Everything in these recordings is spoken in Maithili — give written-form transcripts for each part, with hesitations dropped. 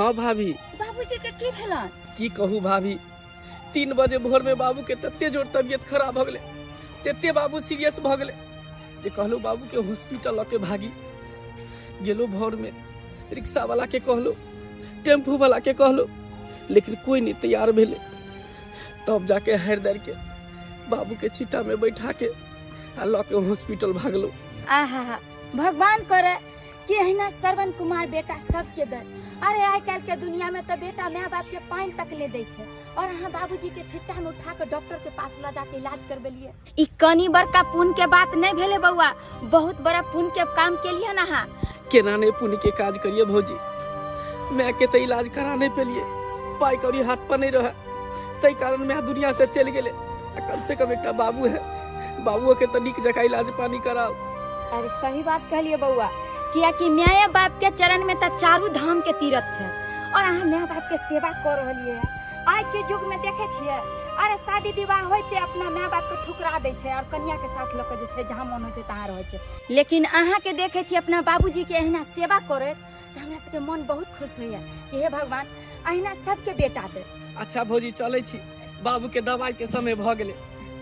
हाँ भाभी। बाबूजी के की भेलन? की कहू भाभी, 3 बजे भोर में बाबू के तते जोर तबियत खराब भ गेलै, तते बाबू सीरियस भ गेलै जे कहलो बाबू के हॉस्पिटल लऽ के भागी गेलो। भोर में रिक्शा वाला के कहलो, टेम्पू वाला के कहलो, लेकिन कोई नहीं तैयार भेलै। तब जाके हारि दारि के बाबू के छिट्टा में बैठा के आ लऽ के हॉस्पिटल भागलो। आहा, भगवान करे कि अहिना श्रवण कुमार बेटा सबके दे। अरे आइ काल्हि के दुनिया में तऽ बेटा माय बाप के पानि तक नहीं दै छै, और अहाँ बाबूजी के छिट्टा में उठा के डॉक्टर के पास लऽ जाके इलाज करबेलियै। ई कनी बड़का पुण्य के बात नहीं भेलै बौआ, बहुत बड़ा पुण्य के काम केलियै हन अहाँ। केना नहीं पुण्य के काज करिए भौजी, माय के तऽ इलाज करा नहीं पेलिए, पाई कौड़ी हाथ पर नहीं रहे, ताहि कारण माय दुनिया से चलि गेलै। आ कम से कम एकटा बाबू है, बाबुओ के तऽ नीक जकाँ इलाज पानी कराउ। अरे सही बात कहलिए बौआ, कियाकि माय बाप के चरण में तऽ चारू धाम के तीरथ छै, और अहाँ माय बाप के सेवा कऽ रहलियै है। आइ के युग में देखे छियै, अरे शादी विवाह होइते अपना माय बाप के ठुकरा दै छै और कनिया के साथ लऽ के जे छै जहाँ मन होइ छै तहाँ रहै छै। लेकिन अहाँ के देखे छियै अपना बाबूजी के अहिना सेवा करैत, तऽ हमरा सबके मन बहुत खुश होइया कि हे भगवान अहिना सबके बेटा दे। अच्छा भौजी चलै छी, बाबू के दवाई के समय भऽ गेलै,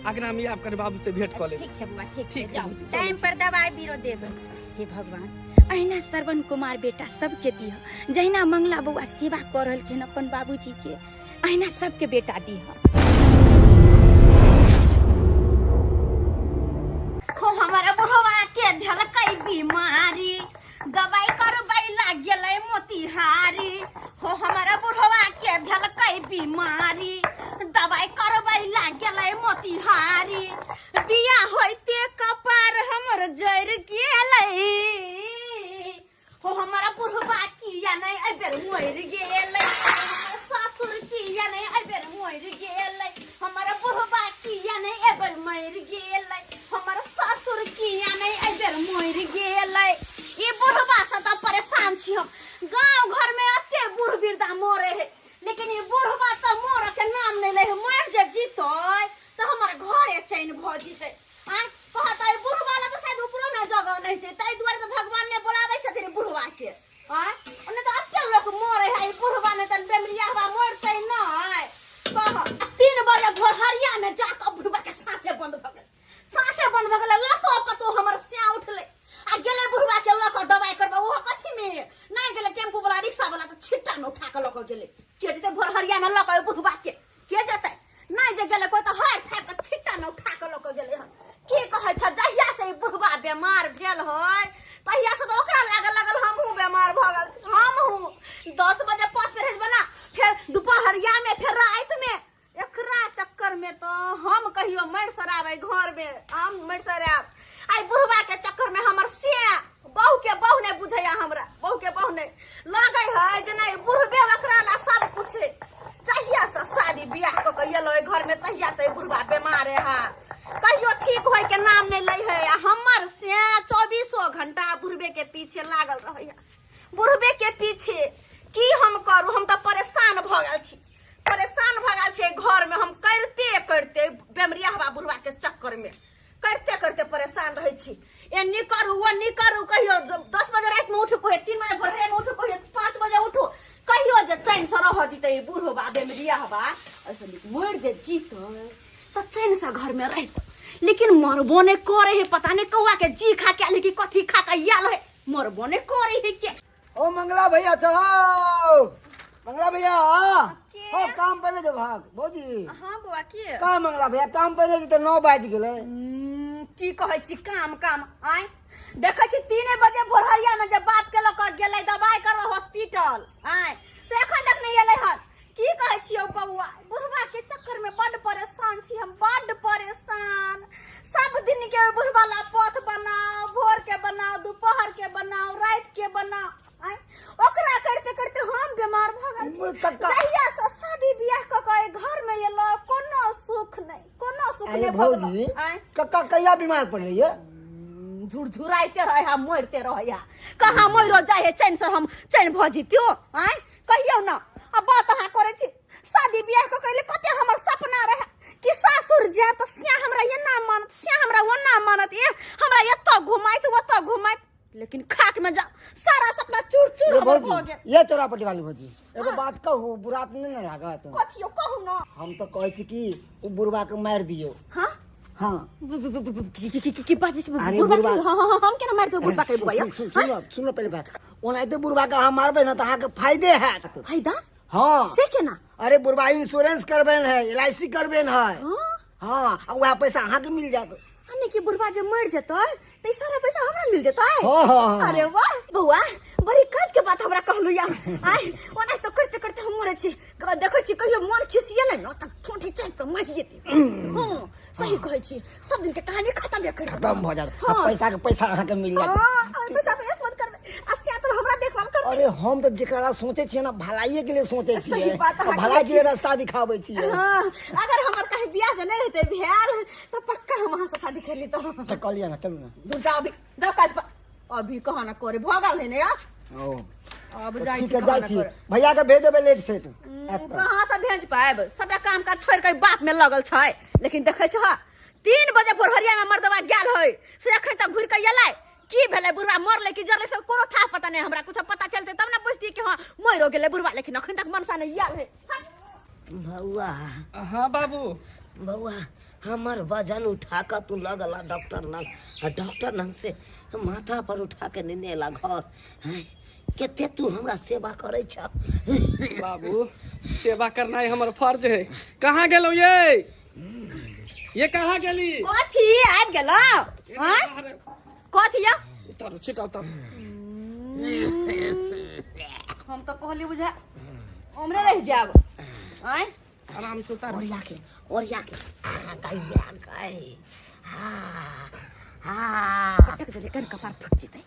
अगना में आब कनि बाबू से भेंट कऽ लेब। ठीक छै बौआ, ठीक छै, ठीक छै जाओ। भौजी, चलै टाइम छी। पर दवाई बीरो देब। हे भगवान अहिना श्रवण कुमार बेटा सबके दिह, जहिना मंगला बौआ सेवा कऽ रहलखिन अपन बाबूजी के, अहिना सबके बेटा दिह। हो हमारा बुढ़वा के धलकै बीमारी, दवाई करबै लाग गेलै मोतिहारी। हो हमारा बुढ़वा के धलकै बीमारी, दवाई करबै लाग गेलै मोतिहारी। बियाह होइते कपार हमर जरि गेलै, हो हमारा बुढ़वा किया नहीं एहि बेर मरि गेलै। हमर सासुर किया नहीं एहि बेर मरि गेलै। हमारा बुढ़वा किया नहीं एहि बेर मरि गेलै। हमर सासुर किया नहीं एहि बेर मरि गेलै। ई बुढ़वा से तऽ परेशान छी हम। गाँव घर में एते बूढ़ वृद्धा मरे है, लेकिन ई बुढ़वा तऽ मरे के नाम नहीं लै है। मरि जे जीतै तऽ हमर घरे चैन भऽ जीतै। आँय कहत ई बुढ़वा लए तऽ शायद ऊपरो में जगह नहीं छै, ताहि दुआरे तऽ भगवान ने बोलाबै छथिन बुढ़वा के। आँय ओने तऽ एते लोक मरे है, ई बुढ़वा ने तऽ बेमरिया हवा मरतै नहि। कह 3 बजे भोरहरिया में जाकऽ बुढ़वा के साँसे बंद भऽ गेलै, साँसे बंद भऽ गेलै, लतो पतो हमर स्या उठलै आ गेलै बुढ़वा के लऽ कऽ दवाइ करबै। ओहो कथी में नहि गेलै, टेम्पू वाला रिक्शा वाला तऽ छिट्टा में उठा कऽ लऽ कऽ गेलै। के जेतै भोरहरिया में लऽ कऽ बुढ़वा के, के जेतै? नहि जे गेलै कोइ तऽ हारि थाकि कऽ छिट्टा में उठा कऽ लऽ कऽ गेलै हन। की कहै छ, जहिया से ई बुढ़वा बेमार भेल है तहिया से तऽ ओकरा लागल लागल हमहूँ बेमार भऽ गेल छी। हमहूँ 10 बजे पथ परहेज बना, फेर दुपहरिया में, फेर राति में, एकरा चक्कर में तो हम कहियो मरि सराबै घर में, हम मरि सरायब। आइ बुढ़वा के चक्कर में हमर से बहू के बहू नहीं बुझैया, हमरा बहू के बहू नहीं लगै है जेना ई बुढ़बे ओकरा ला सब कुछ है। जहिया से शादी बियाह कऽ के एलो घर में तहिया से ई बुढ़वा बेमार है, कहियो ठीक होय के नाम नहीं लै है। आ हमर से 24 घंटा बुढ़बे के पीछे लागल रहै है, बुढ़बे के पीछे। की हम करू, हम तऽ परेशान भऽ गेल छी, परेशान भऽ गेल छी। घर में हम करिते करिते बेमरिया हवा बुढ़वा के चक्कर में करिते करिते परेशान रहै छी। एन्नी करू ओन्नी करू, कहियो 10 बजे राति में उठू, कहियो 3 बजे भोरे में उठू, कहियो 5 बजे उठू, कहियो जे चैन से रह दीतै ई बुढ़वा बेमरिया हवा, ऐसे नीक मरि जे जीतै तऽ चैन से घर में रहितै। लेकिन मरबो नहि करै है, पता नहि कौआ के जी खा के आयल है कि कथी खा के आयल है, मरबो नहि करै है के। ओ मंगला भैया चलो, मंगला भैया के? ओ काम पर जो भाग भौजी। हाँ बौआ के? का मंगला भैया काम पर नहीं तो 9 बाज गेलै। की कहै छी काम काम, आँय देखै छी 3 बजे भोरहरिया में जे बाप के लऽ कऽ गेलै दवाई करबै हॉस्पिटल, आँय से एखन तक नहीं एलै हन। की कहै छी यौ बौआ, बुढ़वा के चक्कर में बड्ड परेशान छी हम, बड्ड परेशान। सब दिन के बुढ़वा ला पथ बनाओ, भोर के बनाओ, दोपहर के बनाओ, रात के बनाओ, आँय ओकरा करते करते हम बीमार भऽ गेल छी। कक्का। जहिया से शादी बियाह कऽ के एहि घर में एलहुँ कोनो सुख नहीं, कोनो सुख अरे नहीं भऽ गेल। भौजी, आँय कक्का कहिया बीमार पड़लै? झुरझुराइते रहे है, मरिते रहे है, कहाँ मरियो जाइ है चैन से हम चैन भऽ जितियो। आँय कहियौ न, आ बात अहाँ करै छी शादी बियाह कऽ कैले कते हमर सपना रहे कि सासुर जायब तऽ सिया हमरा एना मानत, सिया हमरा ओना मानत, ए हमरा एतऽ घुमाइत ओतऽ घुमाइत, लेकिन खाक में जा सारा सपना चूर चूर। हमर भऽ भौजी गेल। ये चौरापट्टी वाली भौजी, एगो बात कहू, बुरा तऽ नहि ने लागत? कथियो कहू न। हम तऽ कहै छी कि ओ बुढ़वा के मारि दियौ। हाँ? हाँ। की की की की बाजै छी? अरे बुढ़बा के? बुढ़बा- हाँ हाँ, हम केना मारि देबै बुढ़बा के बौआ? सुन सुन सुन सुन पहिले बात। ओनाहिते बुढ़वा के अहाँ मारबै ने तऽ अहाँके फायदे हैत। फायदा? हाँ। से केना? अरे बुढ़वा इंश्योरेंस करबेन है, एल I C करबेन है। हाँ। हाँ, आ वएह पैसा अहाँके मिल जायत। यानी कि बुढ़वा जब मर जेतै तऽ ई सारा पैसा हमरा मिल जेतै? हाँ, हाँ, हाँ। अरे वाह बौआ, बड़ी काज के बात हमरा कहलू या। आय ओना तो करते करते हम मरे छी। देखै छी कहियो मन खिसियेलै न तऽ ठोंठी चाटि कऽ मारि जेतै। हाँ, सही कहै छी, सब दिन के कहानी खत्म भए गेल। खत्म भऽ जायत आ हाँ। पैसा के पैसा अहाँके मिल जायत। हाँ, आ पैसा पे ऐश मत करबै आ से तऽ हमरा देखभाल करतै। अरे हम तऽ जेकरा सोचै छियै ने, भलाइए के लिए सोचै सही छियै। बात अहाँ भलाई कहै के लिए रास्ता दिखाबै छियै। हाँ, अगर हमर कहीं बियाह जे नहीं रहते भेल तो पक्का हम अहाँ से शादी कर लेते। तऽ कहलियै ने, चलू ने। दूर जाओ, अभी जाओ काज पर। अभी कहाँ ना करे भऽ गेल है ने यार। ओ अब तऽ जाइ ठीक छी है, कहाँ जाइ ना छी। करे। भैया के भेज देबै लेट सेट। कहाँ से भेज पाएब? सबटा काम काज छोड़ के बाप में लगल छै, लेकिन देखै छह 3 बजे भोरहरिया में मर्दवा गेल है से अखन तक घुर के एलै। की भेलै बुढ़वा, मरलै कि जरलै से कोनो था पता नहीं। हमरा कुछ पता चलते तब ना बुझतियै कि हाँ मरो गेलै बुढ़वा, लेकिन अखन तक मनसा नहीं आयल है। बौआ। हाँ बाबू। बौआ, हमर वजन उठा कऽ तू लऽ गेला डॉक्टर लग आ डॉक्टर लग से माथा पर उठा के नेने एला घर। हैं, कते तू हमरा सेवा करै छ। बाबू, सेवा करना हमर फर्ज है। कहाँ गेलो ये? ये कहाँ गेली? कथी आबि गेलो? हाँ, कथी या? उतारो छिटा, उतारो। हम तो कहली बुझा उमरे रह जाब। आय आराम से उतारो। ओरिया के, ओरिया के। आ गई, आ गई। हाँ हाँ। पटक देले कन कपार फुट जेतै।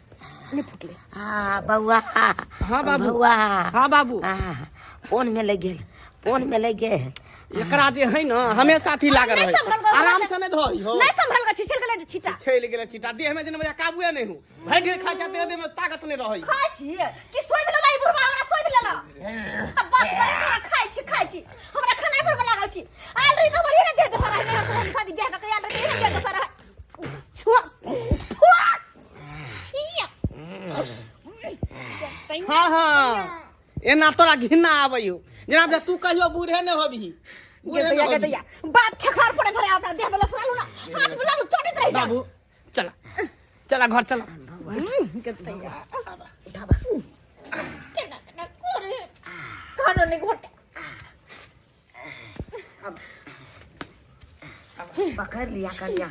नहीं फुटले। हाँ बौआ। हाँ बाबू। बौआ। हाँ बाबू। हाँ, फोन में लग गेल, फोन में लग गेल। एकरा जे है ना हमेशा अथी लागल नहीं रहे। संभल गल, आराम से नहीं धोई हो। नहीं संभल गल, छिछल गेलै छिटा। छेल गेलै छिटा। देह में जेना काबुए नहीं हूँ। भरि दिन खाइ छै, देह में ताकत नहीं रहै। खाइ छी कि सोचि लेला? ई बुढ़वा हमरा सोचि लेला। आ बात करे तोरा खाइ छी, खाइ छी। हमरा खाना पर लागल छी। आयल रही तऽ हमर एहने देह दोसर रहै, हम शादी बियाह कऽ के आयल रही तऽ एहने देह दोसर रहै। छुआ छुआ छिया। हाँ हाँ, एना तोरा घिन्ना आबै हो जेना जे तू कहियो बूढ़े नहि होबही, बूढ़े गे नहि दैया, गे होबही। दैया, बाप छखार पड़े धरे अपना देह में लसरालू ना हाथ में लालू चोटित रहि जा। बाबू, चला चला, घर चला। गे दैया, केना केना करे कानो नहीं घोटे। पकड़ लिया कनिया,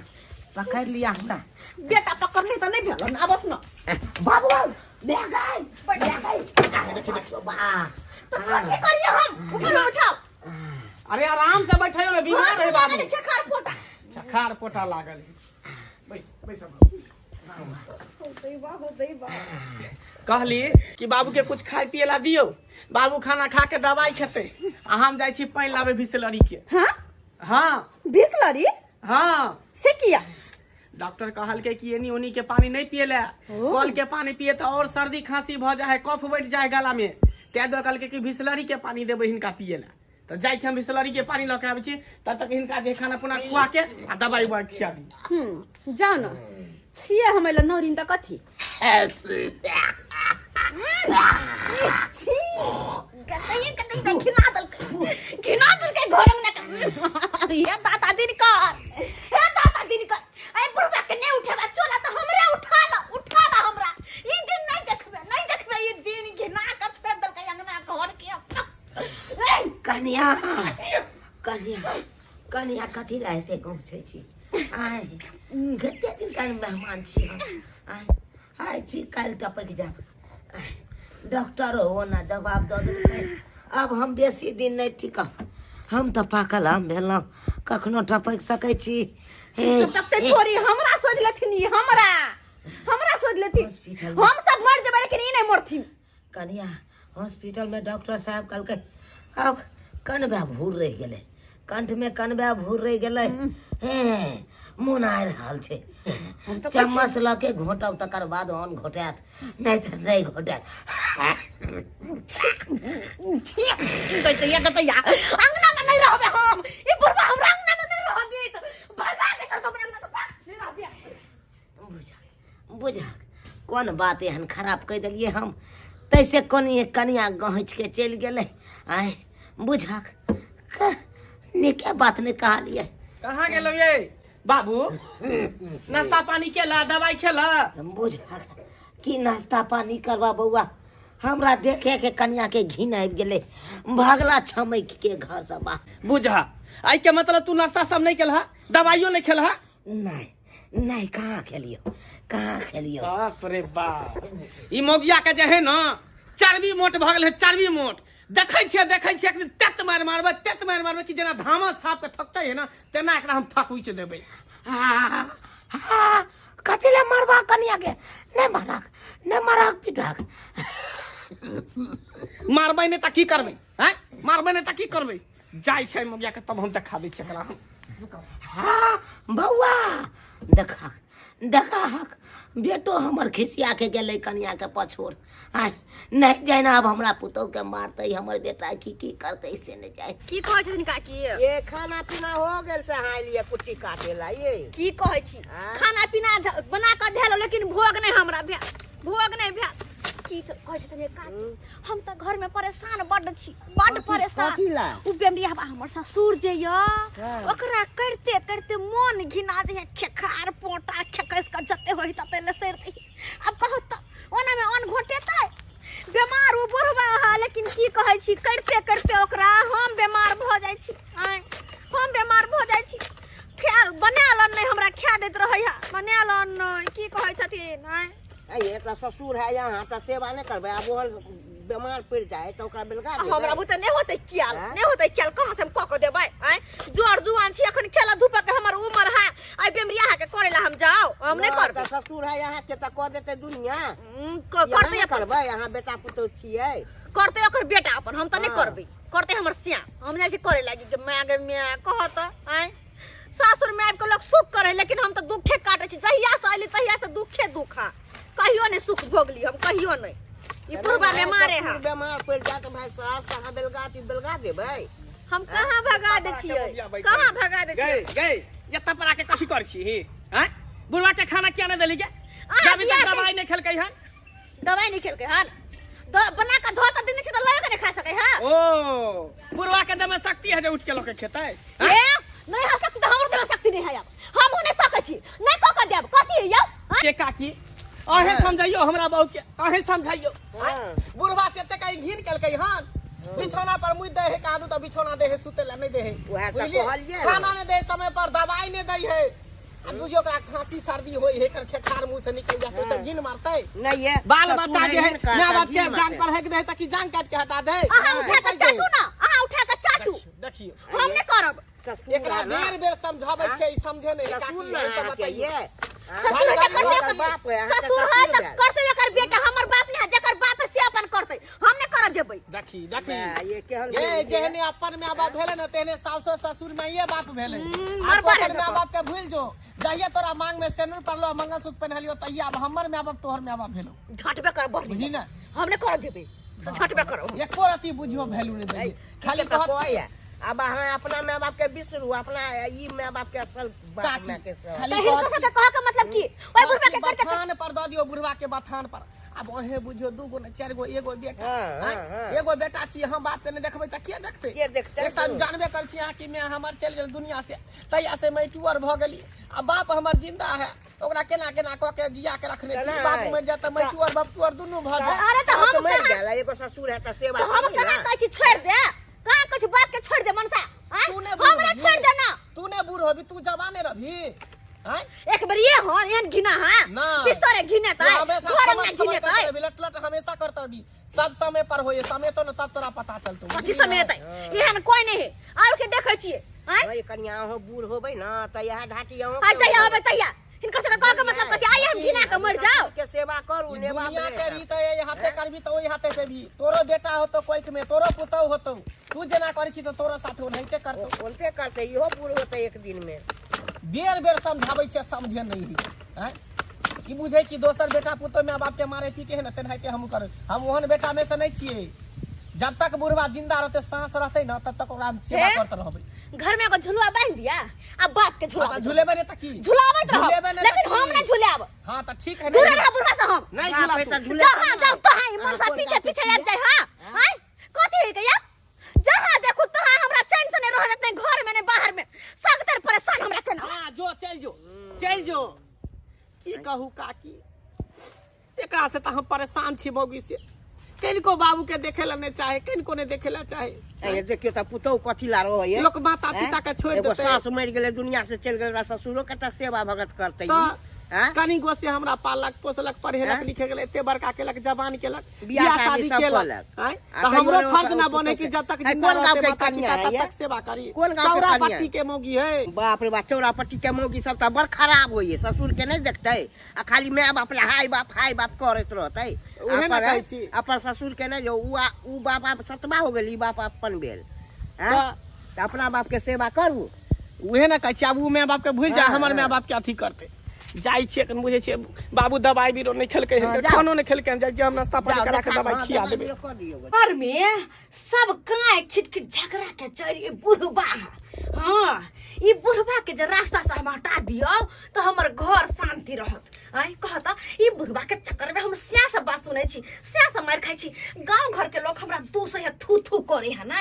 पकड़ लिया हमरा। बेटा पकड़ ले तऽ नहीं भेल ना, आबस न। बाबू, भए गई, भए गई। तो कथी करिए हम? ऊपर उठाओ। अरे आराम से बैठो ने, बीमार है बाबू। छखार फोटा। छखार पोटा लागल है। बैस बैस बाबू। कहली कि बाबू के कुछ खाए पिए ला दियो, बाबू खाना खा के दवाई खेते आ हम जाइ छी पानि लाबे बिसलरी के। हाँ? हाँ। बिसलरी? हाँ। से किया? डॉक्टर कहलकै कि एनी ओनी के पानी नहीं पिए ला, कल के पानी पिए तो और सर्दी खांसी भ जाए है, कफ बैठ जाए है गला में। तै दुआरे कहलकै कि बिसलरी के पानी देबै हिनका पिए ला। तऽ जाइ छी हम बिसलरी के पानी लऽ के आबै छी, तब तक हिनका जे खाना पुना खुआ के आ दवाई उवाई खिया दी। जाओ न, छियै हम एला नौरिन तऽ कथी छी कतई कतई तऽ घिना देलकै, घिना देलकै घर अंगना के। हे दाता दिन कर, हे दाता दिन कर, ऐ बुढ़बा के नहि उठेबा चोला तऽ हमरे उठा ल, उठा ल हमरा। ई दिन नहि देखबै, नहि देखबै ई दिन। घिना के छोड़ि देलकै अंगना घर के। कनिया, कनिया, कनिया, कथी लए एते गौछै छी? आय कते दिन काल मेहमान छी हम। आय आय छी, काल्हि टपकि जायब। आय, डॉक्टर हो ना जवाब दऽ देलकै। आब हम बेसी दिन नहि टिकब। हम तऽ पाकल आम भेलहुँ, कखनो टपकि सकै छी। हे टपकते छोरी हमरा सोच लेथिन ई, हमरा हमरा सोच लेथिन। हॉस्पिटल में। हम सब मर जेबै लेकिन ई नहि मरथिन। कनिया, हॉस्पिटलमे डॉक्टर साहब कहलकै आब कनबा भूर रहि गेलै, कंठमे कनबा भूर रहि गेलै। हे मोन आबि रहल छै, चम्मच लऽ के घोटब तकर बाद अन्न घोटायत, नहि तऽ नहि घोटायत। गैया गैया, अंगना में नहीं रहबे हम। ई बुढ़वा हमरा अंगना में नहीं रह देत, भगा के कर दो अंगना से भाग, नहीं रहबे। बुझा बुझा, कोन बात एहन खराब कहि देलियै हम? तैसे कनिए कनिया गहँच के चलि गेलै। आँय बुझक नीके बात नहि कहलियै। कहाँ गेलौ ये बाबू? नाश्ता पानी केला, दवाई खेला? बुझक की नाश्ता पानी करबा बौआ, हमरा देखे के कनिया के घिन आबि गेलै, भगला छमकि के घर से बाहर। बुझा आई के मतलब तू नाश्ता सब नहीं केलहा, दवाइयो नहीं खेलहा? नहीं नहीं, कहाँ खेलियो, कहाँ खेलियो। बाप रे बाप, ई मोगिया के जे है ना चर्बी मोट भऽ गेल है, चर्बी मोट देखै छियै, देखै छियै एक दिन तेत मारि मारबै, तेत मारि मारबै कि जेना धामा साँप के थकचै है ना तेना एकरा हम थकुचि देबै। हा, कथी लए मारबा कनिया के? नहि मारक, नहि मारक, पिटक। मारबै नहि तऽ की करबै? हैं, मारबै नहि तऽ की करबै? जाइ छै मोगिया के तब हम देखा दै छियै एकरा हम। हाँ बौआ देखा देखा हक बेटो हमर खिसिया के गेलै कनिया के पछोड़। आय नहीं जाए ना अब हमरा पुतोह के मारतै हमर बेटा की की करतै से नहीं जाए। की कहै छथिन काकी? ये खाना पीना हो गेल से अहाँ एलियै कुट्टी काटे ला ये? की कहै छी, खाना पीना बना कऽ धेलो लेकिन भोग नहि हमरा भेल, भोग नहि भेल। की कहै छथिन ये काकी, हम तऽ घर में परेशान बड्ड छी, बड्ड परेशान। कथी ला? उ बेमरिया हमर ससुर जे य ओकरा करिते करिते मन घिना जे खेखार पोटा खेकस कऽ जते होई तते लसरि दै। आब कहू तऽ ओना में अन्न घोटेतै? बेमार ओ बुढ़बा अहाँ, लेकिन की कहै छी, करिते करिते ओकरा हम बेमार भऽ जाइ छी। आँय हम बेमार भऽ जाइ छी। खायल बनायल अन्न नहि हमरा खा दैत रहै है, बनायल अन्न नहि। की कहै छथिन? आँय ये तऽ ससुर है यहाँ तऽ सेवा नहि करबै? आब ओहन बेमार पड़ि जाए तऽ ओकरा बेलगा देबै? हमरा बुते नहि होतै कियाल, आँय? नहि होतै कियाल, कहाँ से हम कऽ के देबै? आँय जोर जुआन छी, अखन खेला धूपऽ के हमर उमर है, आइ बेमरिया के करे ला हम जाओ? हम नहि नहि, करबै। तऽ ससुर है यहाँ के तऽ कऽ देतै दुनिया। यहाँ करतै नहि अपन। करबै? यहाँ बेटा पुतोह छियै। करतै ओकर बेटा अपन, हम तऽ नहि हाँ। करबै। करतै हमर श्याम, हम जाइ छी करे लागी। गे माय गे माय, कह तऽ आँय सासुर में आबि कऽ लोक सुख करे, लेकिन हम तऽ दुखे काटै छी। जहिया से अयली तहिया से दुखे दुख है, कहियो नहि सुख भोगली हम, कहियो नहि। ई बुढ़बा बेमारे है। ससुर बेमार पड़ि जाए तऽ भाई साहब कहाँ बेलगा बेलगा देबै? हम कहाँ भगा दै छियै, कहाँ भगा दै छियै? गई गई, एतऽ पर आके कथी करै छी हैं? बुढ़वा के खाना किया नहि देली गे? अहाँ जब तक बियाह के- दवाई नहि खेलकै हन। दवाई नहीं खेलकै हन, बना कऽ धो तऽ देने छी तऽ लऽ के नहि खा सकै है? ओ बुढ़वा के दमे शक्ति है जे उठ के लऽ के खेतै? ए नहीं है शक्ति तऽ हमरो देमे शक्ति नहीं है, अब हमहूँ नहीं सकै छी, नहीं कऽ के देब। कथी है यौ? हाँ? के काकी अहें समझाइयो हमरा बहू के, अहें समझाइयो। हाँ। बुढ़वा से एते कहीं घिन केलकै हन, बिछौना पर मुइत दे है कादू तऽ बिछौना दे है, सुते ला नहीं दे है। उएह तऽ बुझलियै? कहलियै ने। खाना नहीं दे है समय पर, दवाई नहीं दै है। आ बुझियो ओकरा खांसी सर्दी होय है, एकर खेखार मुंह से निकल जाते, सब घिन मारतै। नहीं ये बाल ससुर बच्चा जे है नहीं माय बाप के घिन जान मारतै। पर हक दे ताकि जान काट के हटा दे। अहाँ उठा कऽ चाटू ना, अहाँ उठा कऽ चाटू। देखियो, हम नहीं करब। ससुर एकरा है ना। बेर बेर समझाबै छै, ई समझे नहीं। ससुर काकी ना एहि सब अहाँके बतैयो। ये ससुर है तऽ करतै ओकर ओकर बाप है, अहाँके ससुर है ससुर तऽ भेल। करतै ओकर बेटा, हमर बाप नहीं है, जकर बाप है से अपन करतै, हम नहीं करऽ जेबै। देखी देखी बा, ये केहन ये भेल ये? जेहने अपन माय बाप भेले ना तेहने सासो ससुर माइये बाप भेले। आब बरबर है अपन माय बाप के भूल जो, जहिया तोरा मांग में सेनुर पड़लो मंगलसूत्र पहनलियो तहिया अब हमर माय बाप तोहर माय बाप भेलो। झटबे कर बढ़ बुझी ना? हम नहीं करऽ जेबै से झटबे करब। एको रति बुझियो वैल्यू नहीं दैये, खाली तऽ कहत कहैया अब अहाँ अपना माय बाप के बिसरू, अपना ई माय बाप के असल बाप काकी, माय के सब। खाली तऽ हिनकर कहत सबके कहऽ के मतलब की? ओहि बुढ़बा के करते बथान पर दऽ दियौ, बुढ़वा के बथान पर। आब अहें बुझियौ दू गो ने चारि गो एगो बेटा, हाँ, आँय? हाँ, हाँ। एगो बेटा छी हम, बाप के नहि देखबै तऽ के देखतै? के देखतै? एक तऽ जानबे कर छी अहाँ कि माय हमर चलि गेल दुनिया से, तहिया से मैटुअर भऽ गेली, आ बाप हमर जिंदा है, ओकरा केना केना कऽ के जिया के रखने छी। नहि। बाप मरि जायत तऽ मैटुअर बपटुअर दुनू भऽ जायत। अरे तऽ सास हम मरि कहाँ गेल, एगो ससुर है तऽ सेवा तऽ हम करी कहाँ ना। कहै छी छोड़ि दे, कहाँ कहै छी बाप के छोड़ि दे मनसा? आँय? तू ने बूढ़ हमरा होबही। छोड़ि दे ना। तू ने बूढ़ होबी, तू जवाने रहबी। आँय? एक बेर ये हन एहन घिना है ना। बिस्तरे घिनेतै, तू हमेशा घर छमक अंगना छमक घिनेतै। करते रहबी, लट लट हमेशा करते रहबी, सब समय पर होइए, समय तो न तब तोरा पता चलतौ। कथी समय एतै? एहन कोई नहीं है आर के देखै छियै। आँय? अरे कनिया अहाँ बूढ़ होबै ना तऽ इएह घाटी अहूँ आ जहिया होबै तहिया हिनकर सबके कहऽ के मतलब कथी? आइए हम घिना के मरि जाओ। के सेवा करू ई ने बाप दुनिया रे। के रीत है, ये हाथे करबी तो ओहि हाथे पे भी तोरो बेटा होतो कोइक में, तोरो पुतहु होतो, तू जेना करै छी तो तोरो साथ ओनाहिते करतो। ओनते करतै, इहो बूढ़ होतै एक दिन में। बेर बेर समझाबै छियै, समझे नहीं है। आँय? ई बुझै कि दोसर बेटा पुतोह माय बाप के मारे पीटे है ना तेनाहिते हम कर, हम ओहन बेटा में से नहीं छियै। जब तक बुढ़वा जिंदा रहते, सांस रहते ना, तब तक ओकरा हम सेवा हे? करते रहबै। घर में एगो झुलुआ बांधि दिया आ बाप के झुलाबैत हाँ, झुलेबै ने तऽ की झुलाबैत रहब झुलेबै ने तऽ लेकिन हम की? नहि झुलायब हाँ तऽ ठीक है दूरे रह बुढ़वा से हम नहीं बाप झुला रे, तू तऽ झुले जहाँ जाऊ तहाँ ई मनसा कोन पीछे गाँव के पीछे आबि जाय हाँ आँय कथी होई गया जहाँ देखू तहाँ हमरा चैन से नहीं रह जात नहीं घर में नहीं बाहर में सगतर परेशान हमरा केना हाँ जो चल जो चल जो की कहू काकी एकरा से तऽ हम परेशान छी मौगी से कनिको बाबू के देखे ला नहीं चाहे कनिको नहीं देखे ला चाहे ए देखियो त पुतहु कथी ला रहो लोक माता पिता के छोड़ि एगो देतै। सास मरि गेलै दुनिया से चलि गेलै ससुरो के त सेवा भगत करतै तऽ हैं? कनि गो से हमरा पालक पोसलक पढ़ेलक हैं? लिखेलक एते बड़का केलक जवान केलक बियाह बियाह शादी शादी सब केलक कलक। आँय? आ तऽ कहियो हमरो ने फर्ज ओकर ना बने कि पुतोह जब तक के। आइ जिंदा कोन गाँव रहते के माता कनिया पिता तब है ये? तक सेवा करी कोन गाँव के चौरा कनिया? पट्टी के मौगी है बाप रे बाप चौरा पट्टी के मौगी सब तऽ बड़ खराब होइए ससुर के नहीं देखतै आ खाली माय बाप ला हाय बाप हाय बाप करैत रहतै उहे ने अपन- कहै छी। अपन ससुर के नहीं जो उ उ बाप आप सतमा हो गेल ई बाप अपन भेल हैं? तऽ तऽ अपना बाप के सेवा करू उहे ने कहै छी आब ओ माय बाप के भूलि जा हाँ, हमर माय हाँ। बाप के अथी करतै जाइ छियै एखन बुझै छियै बाबू दबाई बीरो नहि खेलकै हन हाँ, जाउ। खानो नहि खेलकै हन जाइ छियै हम नाश्ता पानी जाउ, करा के देखा- दबाई हाँ, खिया दबाई देबै बीरो कऽ दियौ। घर में सब काय खिटखिट झगड़ा के जड़ ई बुढ़बा हाँ ई बुढ़बा के जे रास्ता से हम हटा दियौ तो हमर घर शांति रहत आय कहता ई बुढ़बा के चक्कर में हम स्या से बात सुनै छी स्या से मार खाइ छी गांव घर के लोग हमरा दूसरे है थू थू करे है ना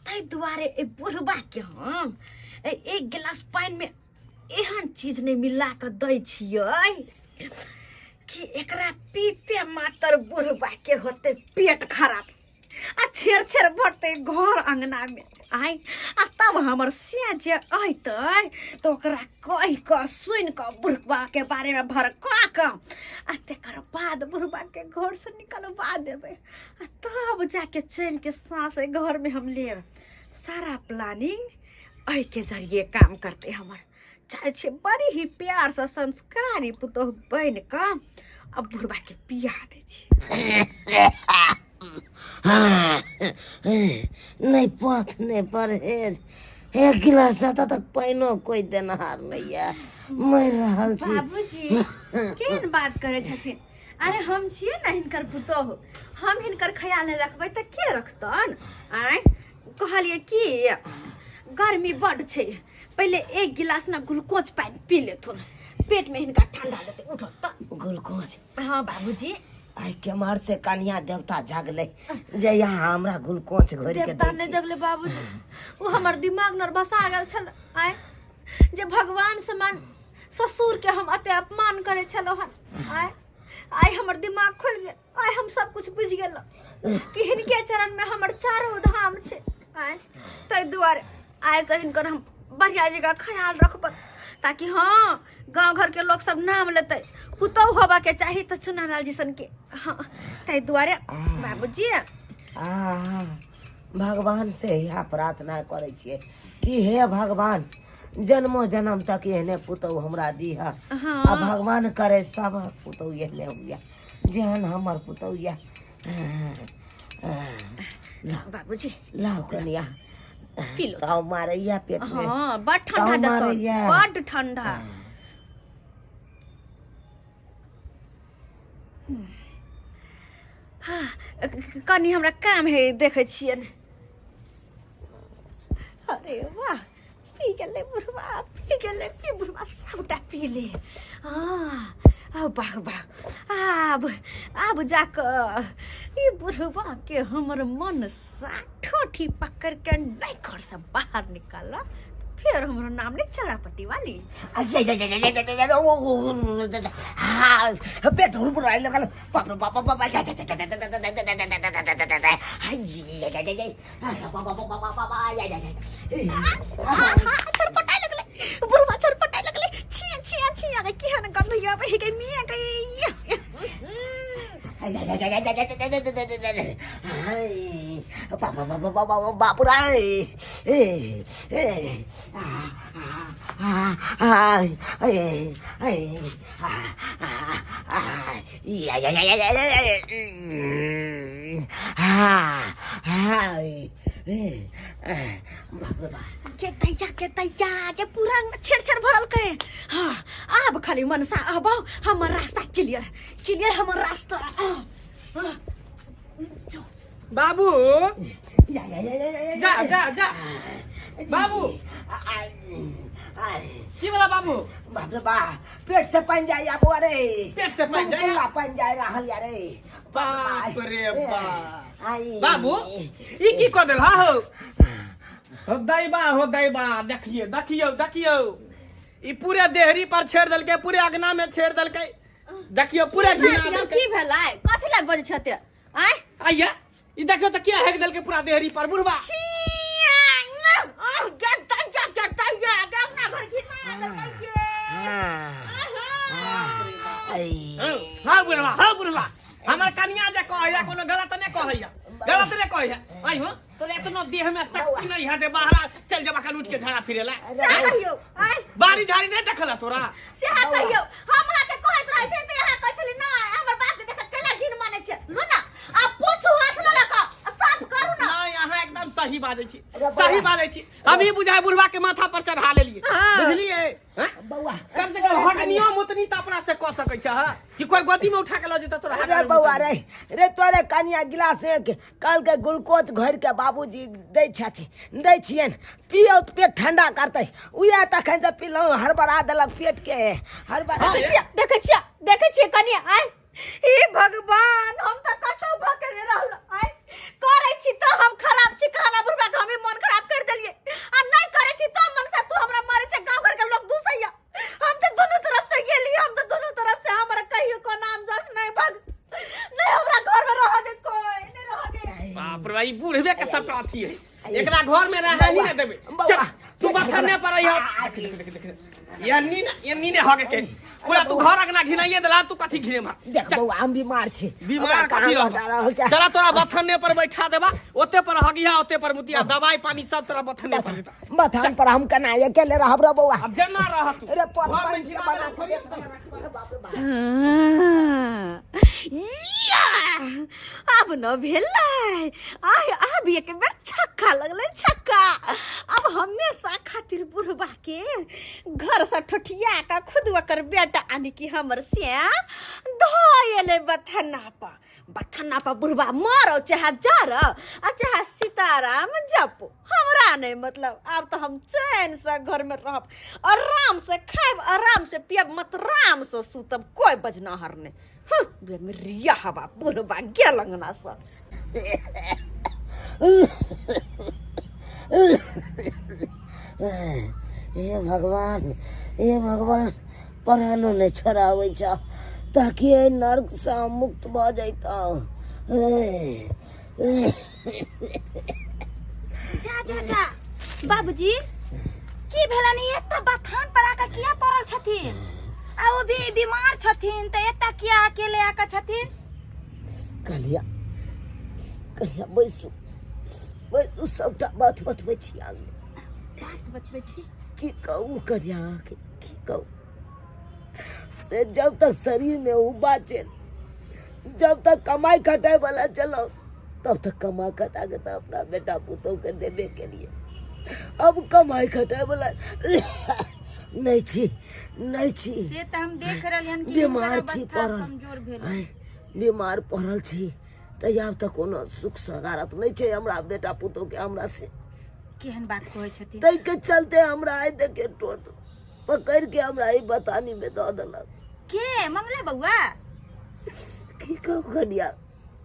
ताहि दुआरे ए बुढ़बा के हम एक गिलास पानि में एहन चीज नहि मिला कऽ दै छियै कि एकरा पीते मातर बुढ़बा के होते पेट खराब आ छेर छेर भरते घर अंगना में आय आ तब हमर सिया जे अयतै तऽ ओकरा कहि कऽ सुनि कऽ बुढ़बा के बारे में भड़का कऽ आ तकर बाद बुढ़बा के घर से निकलवा देबै आ तब जाके चैन के साँस एहि घर में हम लेब सारा प्लानिंग एहिके जरिए काम करतै हमर चाहै छियै बड़ी ही प्यारसँ संस्कारी पुतोहु बनि कऽ आ बुढ़बाके पिया दै छियै नहि पथ नहि परहेज एक गिलास ज्यादा तक पानिओ कोइ देनहार नहि यऽ मरि रहल छी बाबूजी केहन बात करै छथिन अरे हम छियै ने हिनकर पुतोहु हम हिनकर ख्याल नहि रखबै तऽ के रखतन आँय कहलियै कि गर्मी बड्ड छै पहिले एक गिलास ने ग्लूकोज पानि पी लेथुन पेट में हिनका ठंडा देते उठो तऽ ग्लूकोज हाँ बाबूजी आइ केम्हर से कनिया देवता जागलै जे यहाँ हमरा ग्लूकोज घोरि के देवता दै नहि छी जगले बाबूजी ओ हमर दिमाग नर्वस आ गेल छल आय जे भगवान समान ससुर के हम एते अपमान करै छलहुँ हन आय आइ हमर दिमाग खुलि गेल आइ हम सब कुछ बुझि गेलहुँ कि हिनके चरण में हमर चारू धाम छै आय ताहि दुआरे आइ से हिनकर हम बढ़िया जगह ख्याल रखबन ताकि हाँ गाँव घर के लोग सब नाम लेतै पुतहु होबा के चाही तऽ चुनालाल जी सन के हाँ ताहि दुआरे बाबूजी आ भगवान से इएह प्रार्थना करै छियै कि हे भगवान जन्मो जन्म तक एहने पुतहु हमरा दिह हाँ। आ भगवान करे सब पुतहु एहने हुए जेहन हमर पुतहु यऽ बाबूजी लाउ कनिया पी लो ताव मारैया पेट में हाँ बड़ ठंडा ताव देतौ मारैया। बड ठंडा हाँ कनि हमरा काम है देखै छियनि अरे वाह पी गेलै बुढ़वा पी गेलै पी बुढ़वा सबटा पी ले हाँ वाह वाह आब आब जाकऽ ई बुढ़वा के हमर मन साठो पकड़ के नहीं घर से बाहर निकाल फिर हमरो नाम नहीं चौरापट्टी वाली पेट हुड़बुड़ाए लगल बाप रे बाप बाप छरपटाए लगले बुढ़वा छरपटाए लगले छिया छिया छिया गे केहन गंध आबै है गे मिया गे बाप रे के दैया के दैया के पूरा छेड़ छेड़ भरल के हाँ आब खाली मनसा आब हमर रास्ता क्लियर क्लियर हमर रास्ता बाबू जा जा जा बाबू की भेला बाबू बाप रे बा पेट से पानि जाइया बौआ रे पेट से पानि जाइया? मुँह पानि जाय रहल या रे बाप रे बाप आई बाबू ई की कऽ देलहा हो हो दैबा हो दैबा देखिए देखियौ देखियौ ई पूरे देहरी पर छेड़ देलकै पूरे अगना में छेड़ देलकै देखियौ पूरे घिना देलकै की भेलै कथी लए बजै छते आय आइया ई देखियौ तऽ किया हेक देलकै पूरा देहरी पर बुढ़बा हाँ बुढ़वा हाँ बुढ़वा हमर कनिया जे कहैया कोनो गलत नहि कहैया गलत नहि कहैया आई हो तोरा एतना देह में शक्ति नहीं है जे बाहर चल जब अखन उठ के झाड़ा फिरेला बाड़ी झाड़ी नहीं देखला तोरा से अहाँ कहियौ हम अहाँके कहैत रहै छी तऽ अहाँ कहै छली नहि हमर बाप के देख केला घिन मानै छै लू ना आ पोछू हाथ लऽ लऽ कऽ आ साफ करू ना नहीं अहाँ एकदम सही बाजै छी सही बाजै छी अभी बुझाय बुढ़वा के माथा पर चढ़ा लेलिए बुझलिए हैं? बौआ कम से कम हगनियो मुतनी तऽ अपना से कऽ सकै छै हँ? कि कोई गोदी में उठा के लऽ जेतै तोरा अरे हगा बौआ रे रे तोरे कनिया गिलास में कल के ग्लूकोज घोरि के बाबूजी दै छथिन दै छियनि पियौ तऽ पेट ठंडा करतै उएह तखन से पिलहुँ हड़बड़ा देलक पेट के हड़बड़ा देखै छियै देखै छियै देखै छियै कनिया आय हे भगवान हम तऽ कतौ भऽ के रहल आय करै छी तऽ हम खराब छी कहला बुढ़बा के हमी मन खराब कर देलियै आ नहि करै छी तऽ मन से तू हमरा मारै छै गाँव घर के लोग दूसैया हम तऽ दुनू तरफ से गेली हम तऽ दुनू तरफ से हमरा कहियो को नाम जस नहीं भग नहीं हमरा घर में रह दे कोई नहीं रह दे बाप रे ई बूढ़बे के सबटा अथी है एकरा घर में रहे ही नहीं देबे चल तू बथने पर रही देख देख देख देख ये नी ना ये नी ने हगे के पूरा तू घर अंगना घिनाइए देला तू कथी घिने भा देख बौआ हम बीमार छी बीमार कथी रहल रहबा चला तोरा बथने पर बैठा देबा ओते पर हगिया ओते पर मुतिया दवाई पानी सब तोरा बथने पर देता बथान पर हम केना अकेले रहब रे बौआ अब जेना रह तू अरे पथ घर पर में घिना देला थोड़ी या आब न भेलै आय आब एक बेर छक्का लगलै छक्का अब हमेशा खातिर बुढ़बा के घर से ठोठिया के खुद ओकर बेटा आनि कि हमर से धोएले बथना पर बथना पर बुढ़बा मरो चाहे जरो आ चाहे सीताराम जपो हमरा नहीं मतलब आब तो हम चैन से घर में रहब आराम से खायब आराम से पियब मत राम से सुतब कोई बजनाहर नहीं हँ, बेर में रिया हवा बुढ़बा गेल अंगना से हे भगवान हे भगवान प्राणो नहि छोड़ाबै छह ताकि एहि नर्कसँ हम मुक्त भऽ जैतहुँ जा जा जा बाबूजी की भेलनि एतऽ बथान पर आके किया पड़ल छथिन आ ओ भी बीमार छथिन तऽ एतऽ किया अकेले आके छथिन कन्हैया कन्हैया बैसू बैसू सबटा बात बतबै छी आगे बात बतबै छी की कहू कन्हैया अहाँके की कहू से जब तक शरीर में उबा छै जब तक कमाई खटाई वाला चलो तब तक कमा खटा के तो अपना बेटा पुतोह के देबे के लिए अब कमाई खटाई वाला नहीं छी नहीं छी से तऽ हम देख रहलियन कि बीमार हुनकर छी अवस्था पड़ल कमजोर भेल आँय, बीमार पड़ल छी तऽ आब तऽ कोनो सुख सगारत नहि छै हमरा बेटा पुतोह के हमरा से केहन बात कहै छथिन ताहिके चलते हमरा आइ देखे टोट पकड़ के हमरा ई बतानी में दऽ देलक के ममला बउआ की कहू कनिया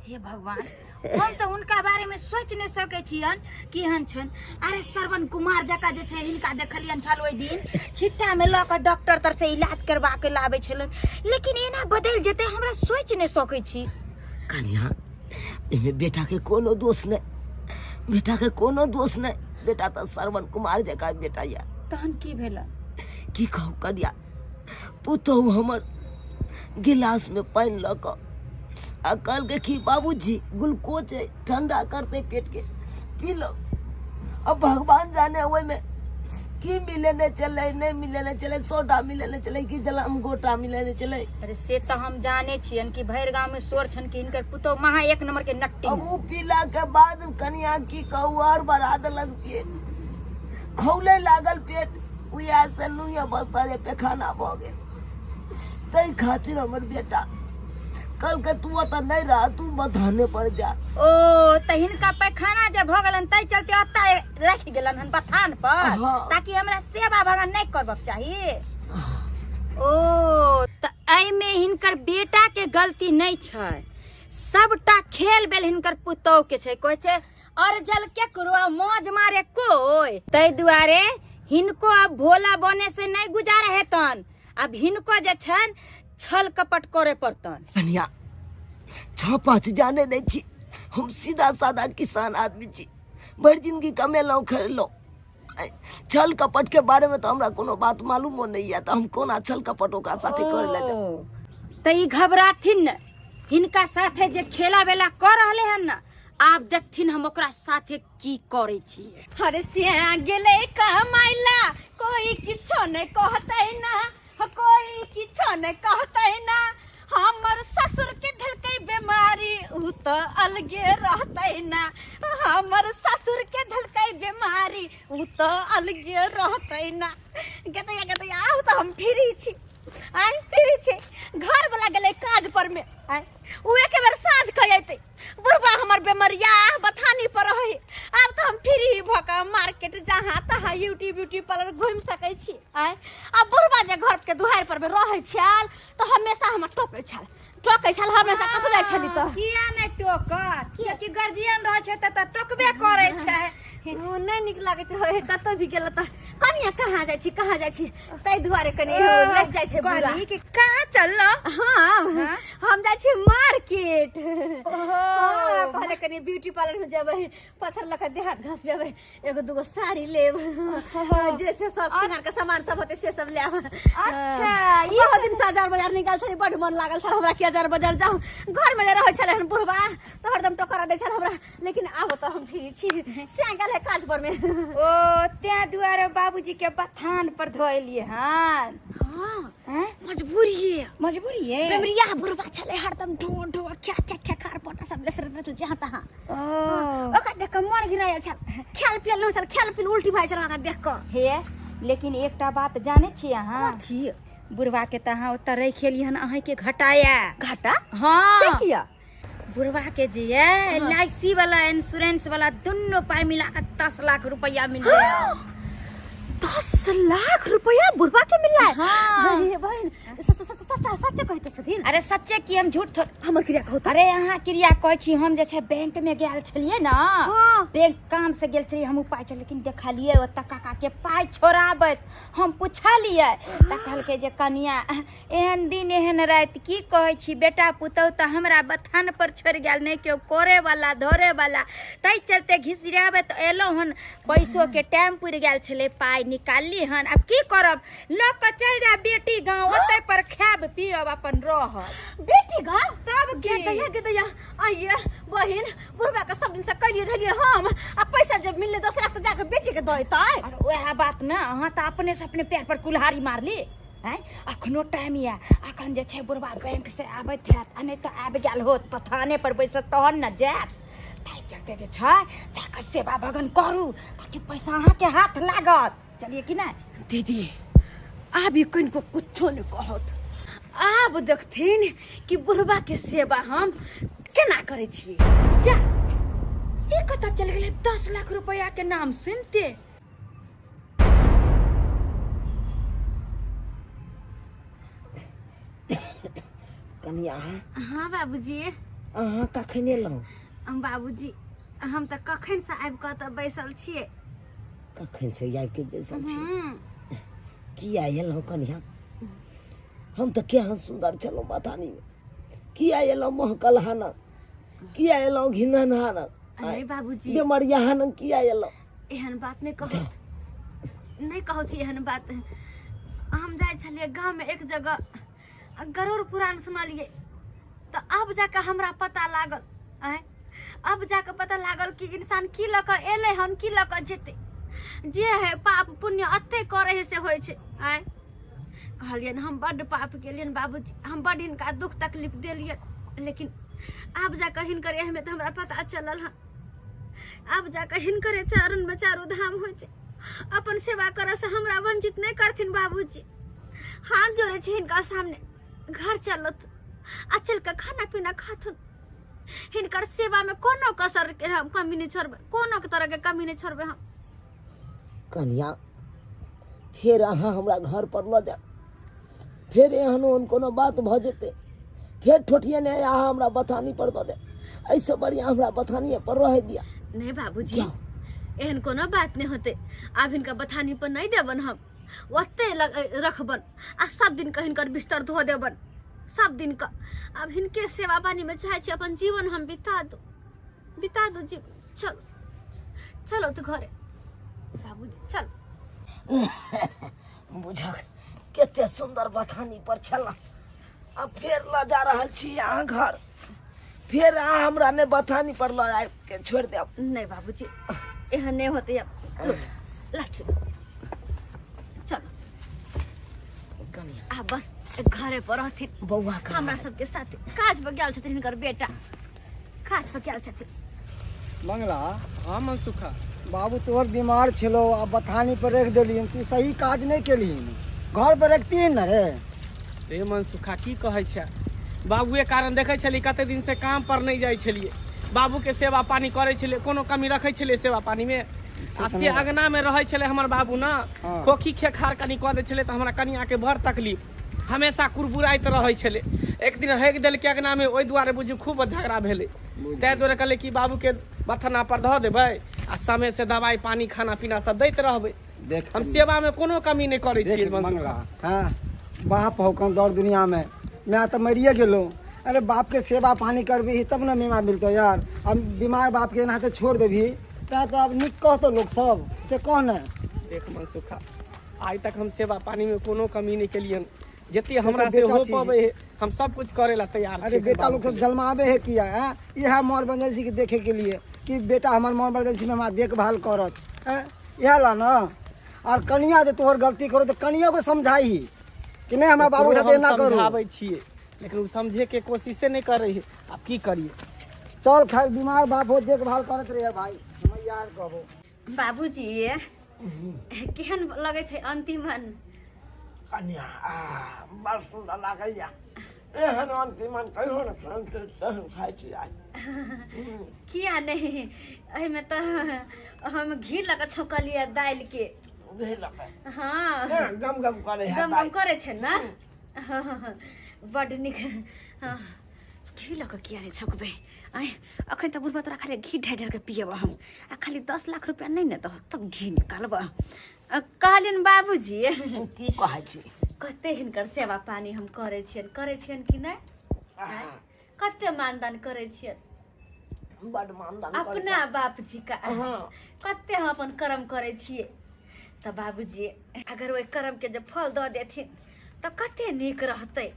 हे भगवान हम तऽ हुनका बारे में सोच नहि सकै छियन केहन छन अरे श्रवण कुमार जकाँ जे छै हिनका देखलियन छल ओहि दिन छिट्टा में लऽ कऽ डॉक्टर तर से इलाज करवा के लाबै छलन लेकिन एना बदलि जेतै हमरा सोच नहि सकै छी कनिया एहिमे बेटा के कोनो दोष नहि बेटा के कोनो दोष नहि बेटा तऽ श्रवण कुमार जकाँ बेटा यऽ तहन की भेल की कहू कनिया पुतहु हमर गिलासमे पानि लऽ कऽ आ कहलकै कि बाबूजी ग्लूकोज है ठंडा करतै पेटके पी लो अब भगवान जाने ओहिमे की मिलेने चले नहीं मिलेने चले सोडा मिलेने चले कि जलाम गोटा मिलेने चले अरे से तऽ हम जाने छियन कि भरि गाँव में शोर छन कि हिनकर पुतोह महा एक नंबर के नट्टी अब उ पीला के बाद कनिया की कहू और बढ़ा देलक पेट खौले लागल पेट उएह से नुहे बस्ता रे पेखाना भऽ गेल ताहि खातिर हमर बेटा कहलकै तू ओतऽ नहि रह, तू बथाने पर जा। ओ तऽ हिनका पैखाना जे भऽ गेलन ताहि चलते ओतऽ राखि गेलन हन बथान पर। हाँ। ताकि हमरा सेवा भगन नहि करबक चाही। ओ तऽ एहिमे हिनकर बेटा के गलती नहि छै, सबटा खेल बेल हिनकर पुतोह के छै। कहै छै अर्जल केकरो आ मौज मारे कोई, ताहि दुआरे हिनको अब भोला बने से नहीं गुजारा हेतन। अब हिनको जे छन छल कपट करे पड़तन। कनिया 6-5 जाने नहीं छी, हम सीधा साधा किसान आदमी छी, भरि जिंदगी कमेलहुँ खेलहुँ, छल कपट के बारे में तो हमरा कोनो बात मालूमो नहीं है, तो हम कोना छल कपट ओकरा साथे करे ला जाब? त ई घबराथिन न, हिनका साथे जे खेला वेला कर रहले हन न, आब देखथिन हम ओकरा साथे की करे छियै। अरे सिया गेलै कमाइला, कोई किछो नहीं कहतै ना, कोई किछो नहीं कहतै ना, हमर ससुर के धलकै बीमारी उ त अलगे रहतै ना, हमर ससुर के धलकै बीमारी उ त अलगे रहतै ना। गेतैया गेतैया आउ त हम फ्री छी, आइ फ्री छी, घर वाला गेलै काज पर में, आइ उ एक बेर साँझ के अयतै, बुढ़बा हमर बेमरिया बथानी पर रहे, आब तऽ हम फ्री भऽ कऽ मार्केट जहाँ तहाँ यूट्यूब ब्यूटी पार्लर घुमि सकै छी। आँय आ बुढ़बा जे घर के दुहारि पर मे रहै छल तऽ हमेशा हमर टोकै छल, टोकै छल हमेशा, कतौ जाइ छली तऽ। किया नहि टोकत? कियाकि गार्जियन रहै छै तऽ टोकबे करै छै। ओ नहि नीक लागैत रहै कतौ भी गेल तऽ कनिया कहाँ जाइ छी कहाँ जाइ छी, ताहि दुआरे कनि लागि जाइ छै बुरा। कहली कि कहाँ चललो? हाँ, हम जाइ छी मार्केट। हाँ, कहले कनि ब्यूटी पार्लर में जेबै, पत्थर लऽ कऽ देह हाथ घसबेबै, एगो दूगो साड़ी लेब, जे छै सब श्रृंगार के सामान सब होतै से सब लेब। अच्छा, ई बहुत दिन से बाजार बाजार निकाल छली, बड मन लागल छल हमरा कि बाजार बाजार जाउ। घर में रहै छलै हन बुढ़बा तऽ हरदम टोकरा दै छल हमरा, लेकिन आब तऽ हम फ्री छी, से गेल है काज पर में। ओ तें दुआरे बाबूजी के बथान पर धोएलिए हन। हाँ, हैं? मजबूरी है। मजबूरी है। बेमरिया बुढ़बा छलै हरदम ढो ढो क्या क्या क्या खार पोटा सब लेसर रहल जहाँ तहाँ। ओ ओकरा देख कऽ मन घिनायल छल, खायल पियल नहि छल, खायल पियल उल्टी भए छल ओकरा देख कऽ। हे लेकिन एकटा बात जानै छी अहाँ? कथी? बुढ़बा के तऽ अहाँ ओतऽ राखि एलियै हन अहाँके घटाया। घाटा? हाँ। से किया? बुढ़बा के जे ये एल I सी वाला इंश्योरेंस वाला दुनू पाई मिला के 10 लाख रुपया मिल गया। 10 लाख रुपया बुढ़बा के मिल रहा है? हाँ। अरे बहन, सच्चे कहते छथिन? अरे सच्चे की हम झूठ थोड़- हमर क्रिया कहू तऽ। अरे अहाँ क्रिया कहै छी, हम जे छै बैंक में गेल छलियै ने, हाँ। बैंक काम से गेल छलियै हम उपाय छल, लेकिन देखलियै ओतऽ काका के पाइ छोड़ाबैत, हम पुछलियै तऽ कहलकै जे कनिया एहन दिन एहन राति की कहै छी, बेटा पुतहु तऽ हमरा बथान पर छोड़ि गेल, नहि केओ करे वाला धरे वाला, ताहि चलते घिसियाबैत एलहुँ हन, पैसोके टाइम पुरि गेल छलै, पाइ निकालली हन, आब की करब, लऽ कऽ चलि जायब बेटी गाँव, ओतहि पर खायब पियब अपन रहब। बेटी गाँव? तब की? गे दैया, गे दैया, आइए बहिन, बुढ़बा के सब दिन से कैलिए धलिए हम, आ पैसा जब मिलले 10 लाख तऽ जाके बेटी के दऽ एतै। अरे वएह बात ने, अहाँ तऽ अपने से अपने पैर पर कुल्हाड़ी मारली। आँय अखनो टाइम यऽ, अखन जे छै बुढ़बा बैंक से आबैत हैत, आ नहि तऽ आबि गेल होत पथाने पर बैसत तहन ने जायत, ताहि चलते जे छै जाकऽ सेवा भगन करू ताकि पैसा अहाँके हाथ लागत। चलिए कि नहि? दीदी आब ई कनिको कुछो नहि कहत, आब देखथिन कि बुढ़बा के सेवा हम केना करै छियै। जा ई कतऽ चलि गेलै 10 लाख रुपया के नाम सुनते? कनिया। हाँ बाबूजी। अहाँ कखन एलहुँ? हम बाबूजी हम तऽ कखन से आबि कऽ तऽ बैसल छियै। कखन से आबि के बैसल छी? किया एलहुँ कनिया? हम तऽ केहन सुन्दर छलहुँ बथानीमे, किया एलहुँ महकल हानक, किया एलहुँ घिनन हानक? नहीं बाबूजी। बेमरिया हानक किया एलहुँ? एहन बात नहीं कहत, नहीं कहत एहन बात। हम जाइ छलियै गाँवमे एक जगह गरुड़ पुराण सुनलियै तऽ अब जाके हमरा पता लागल, आँय अब जाके पता लागल कि इंसान की लऽ कऽ एलै हन की लऽ कऽ जेतै, जे है पाप पुण्य अते करै है से होइ छै। आँय कहलियनि हम बड्ड पाप केलियनि बाबूजी, हम बड्ड हिनका दुख तकलीफ देलियनि, लेकिन आब जाकऽ हिनकर अहमियत हमरा पता चलल हन। आब जाकऽ हिनकरे चरणमे चारू धाम होइ छै, अपन सेवा करऽ से हमरा वंचित नहि करथिन बाबूजी। हाथ जोड़ै छी हिनका सामने, घर चलत। आ चल के खाना पीना खाथुन। हिनकर सेवा में कोनो कसर के हम कमी नहीं छोड़बै, कोनो के तरह के कमी नहीं छोड़बै हम। कन्या फेर अहाँ हमरा घर पर लऽ जायब, फेर एहन ओहन कोनो बात भऽ जेतै, फेर ठोठियने अहाँ हमरा बथानी पर दऽ देब, एहिसँ बढ़िआँ हमरा बथानिए पर रहै दिअ। नहीं बाबूजी, एहन कोनो बात नहीं होते। आब हिनका बथानी पर नहीं देबन हम, ओते रखबन आ सब दिन के हिनकर बिस्तर धो देबन सब दिन का। आब हिनके सेवा पानी में चाहे छी अपन जीवन हम बिता दू, बिता दू जीवन। चलो चलो तो घरे बाबूजी, चलो। बुझक कते सुंदर बथानी पर छला, आ फेर लऽ जा रहल छी अहाँ घर, फेर अहाँ हमरा ने बथानी पर लऽ आबि के छोड़ि देब। नहीं बाबूजी, एहन नहीं होते। अब लाठी चलो कनिया आ बस घरे पर रहथिन बौआ के हमरा सबके साथ। काज पर गेल छथिन हिनकर बेटा, काज पर गेल छथिन। मंगला। हाँ मनसुखा बाबू तोहर बीमार छलो आ बथानी पर रख देलियन, तू सही काज नहीं केलियन, घर पर रखती न रे। रे मनसुखा की कहै छै, बाबुए कारण देखै छली कते दिन से काम पर नहीं जाइ छलिए, बाबू के सेवा पानी करै छलिए, कोनो कमी रखै छलिए सेवा पानी में? आ से अगना में रहै छलै हमर बाबू ना, हाँ। खोखी खेखार कनी कऽ दै छलै तऽ हमरा कनिया के बड़ तकलीफ, हमेशा कुरबुराइत रहै छलै। एक दिन हेक देलकै अगना में, ओहि दुआरे बुझू खूब झगड़ा भेलै। ताहि दुआरे कहलै कि बाबू के बथना पर धऽ देबै आ समय से दवाई पानी खाना पीना सब दैत रहबै। देख हम सेवा में कोनो कमी नहीं करै छियै देख मनसुखा। मंगला, हाँ बाप हो कौन दौड़ दुनिया में, मैं तो मरिए गेलो। अरे बाप के सेवा पानी करबी तब न बीमा मिलतो यार, अब बीमार बाप के एनाते छोड़ देबी तैं तो अब निक कहतो लोग सब, से कह ने। देख मनसुखा, आइ तक हम सेवा पानी में कोनो कमी नहीं केलियन, जते हमरा से बेटा हो छी। पबै है हम सब कुछ करे ला तैयार अरे छी। बेटा लोग सब जन्मावे है किया है, यह मोर इमरजेंसी के देखे के लिए कि बेटा हमार मोर इमरजेंसी में हमारा देखभाल करत है, यह ला ना। और कनिया जे तोहर गलती करो तो कनिया को समझाई कि नहीं हमारा बाबू साथे ना करो। समझाबै छियै लेकिन उ समझे के कोशिशे नहीं करे है, अब की करिए। चल खैर बीमार बाप हो देखभाल करत रहे भाई, हम यार कहबो। बाबूजी केहन लगै छै अंतिमन? कनिया आ बड़ सुन्दर लागैया, एहन अंतिमन कहियो ने खेलहुँ तेहन खाइ छी आइ। किया नहीं, एहिमे तऽ हम घी लऽ कऽ छौंकलियै दालि के। घी लऽ कऽ? हाँ। गम गम करै है। गम गम करै छै ने, बड्ड नीक। हाँ, घी लऽ कऽ किया नहि छौंकबै? आँय, अखन तऽ बुढ़बा तोरा खाली घी ढारि ढारि कऽ पियब हम, आ खाली 10 लाख रुपया नहि ने दह तब घी निकालबह। कहलियनि बाबूजी। की कहै छी? कते हिनकर सेवा पानी हम करै छियनि, करै छियनि कि नहि? कते मानदान करै छियनि? बड मानदान करै। अपना बाप जी का हाँ। कते हम अपन कर्म करै छियै। तऽ बाबूजी अगर ओहि कर्म के जे फल दऽ देथिन तऽ कते नीक रहतै।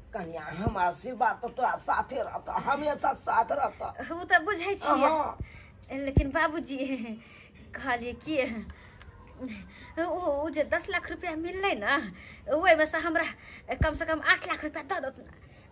कनिया हमर आशीर्वाद तऽ तोरा साथे रहतऽ, हमेशा साथ रहतऽ। ओ तऽ बुझै छियै। हाँ। लेकिन बाबूजी कहलियै कि ओ जे 10 लाख रुपया मिललै ने, ओहिमे से हमरा कम से कम 8 लाख रुपया दऽ दत।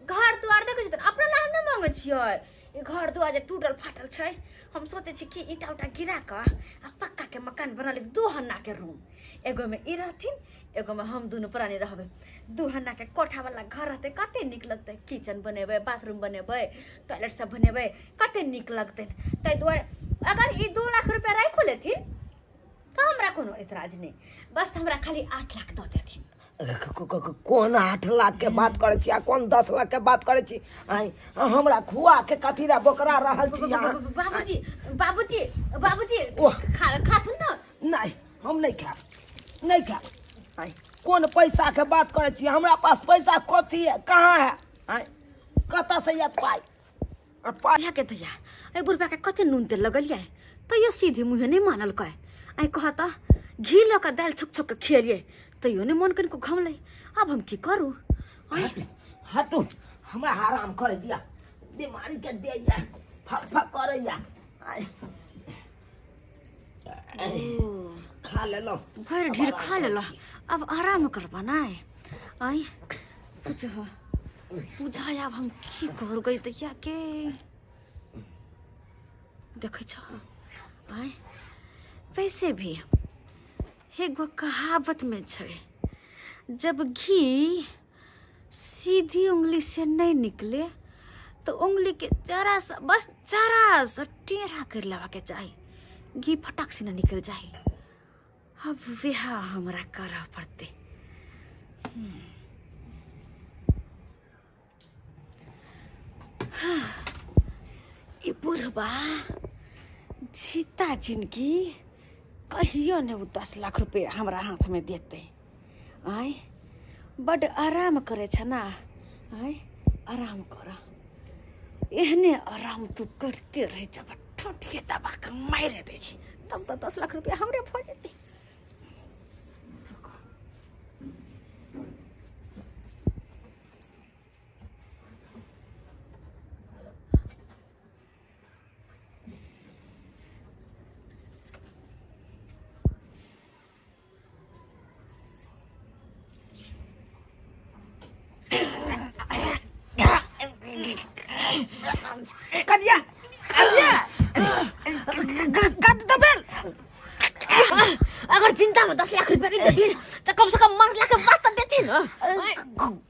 घर दुआर देखै छियै, अपना ला हम नहि मांगै छियै। ई घर दुआर जे टूटल फाटल छै, हम सोचै छी कि ईंटा उटा गिरा कऽ आ पक्का के मकान बना ली, 2 हन्ना के रूम, एगोमे ई रहथिन, एगोमे हम दुनू प्राणी रहबै, 2 हन्ना के कोठा वाला घर रहतै, कते नीक लगतै। किचन बनेबै, बाथरूम बनेबै, टॉयलेट सब बनेबै, कते नीक लगतै। ताहि दुआरे अगर ई 2 लाख रुपया राखि लेथिन तऽ हमरा कोनो एतराज नहि, बस हमरा खाली 8 लाख दऽ देथिन। कोन 8 लाख के बात करै छी आ कोन 10 लाख के बात करै छी? आँय, हमरा खुआ के कथी ला बोकरा रहल छी अहाँ? बाबूजी, बाबूजी, बाबूजी। ओह। खाथुन ने। नहि, हम नहि खायब, नहि खायब। आँय, कोन पैसा के बात करै छी? हमरा पास पैसा कथी है, कहाँ है? आँय, कतऽ से आयत पाइ? आ पाइ के दैया, एहि बुढ़बा के कते नून तेल लगलियै तैयो सीधे मुँहे नहि मानलकै। आइ कह तऽ घी लऽ कऽ दालि छौक छौक कऽ खिएलियै तैयो नहि मोन कनिको घमलै। आब हम की करू? आँय? हटू, हमरा आराम करे दिया, बीमारी के दैया फक फक करैया। आँय, खा लेलहुँ। भरि ढेर खा लेलह, अब आराम करबा नहि? आँय बुझ बुझा, आब हम की करू गई दैया के? देखै छ? आँय, वैसे भी एगो कहावत में छै, जब घी सीधी उंगली से नहीं निकले तो उंगली के जरा सा, बस जरा सा टेढ़ा कर लेवा के चाही, घी फटाक से न निकल जाए। अब वह हमरा करऽ पड़ते। ई बुढ़बा जीता जिनगी कहियो ने ओ 10 लाख रुपया हमरा हाथ में देते। आय बड आराम करे छ ना, आय आराम कर, एहने आराम तू करते रह जब ठोठिए दबा के मारे दै छी तब तो 10 लाख रुपया हमरे भऽ जेतै। कनिया कनिया गद दबेल, अगर चिंता में 10 लाख रुपया नहीं देथिन तो कम से कम मरला के बाद तो देथिन।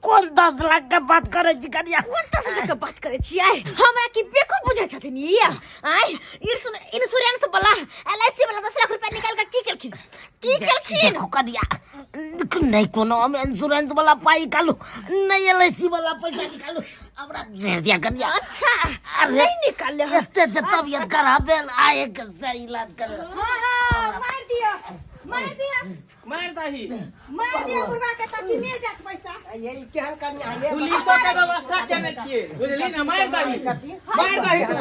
कोन 10 लाख के बात करे छी कनिया? कोन 10 लाख के बात करे छियै? हमरा की बेवकूफ बुझै छथिन ई? आय इंश्योरेंस वाला एलआईसी वाला 10 लाख रुपया निकाल के की केलखिन, की केलखिन? देखो कनिया, नहीं कोनो हम इंश्योरेंस वाला पाई निकालू, नहीं एलआईसी वाला पैसा निकालू, हमरा भेज दिया कनिया। अच्छा, अरे नहीं निकाले हो। एते जे तबियत खराब भेल आए के से इलाज कर। हाँ हाँ मार दियो, मार दियो, मार दही, मार दियो बुढ़वा के ताकि मिल जात पैसा। ये केहन कनिया ये? पुलिसो के व्यवस्था केने छियै, बुझली ने? मार दही, मार दही तू।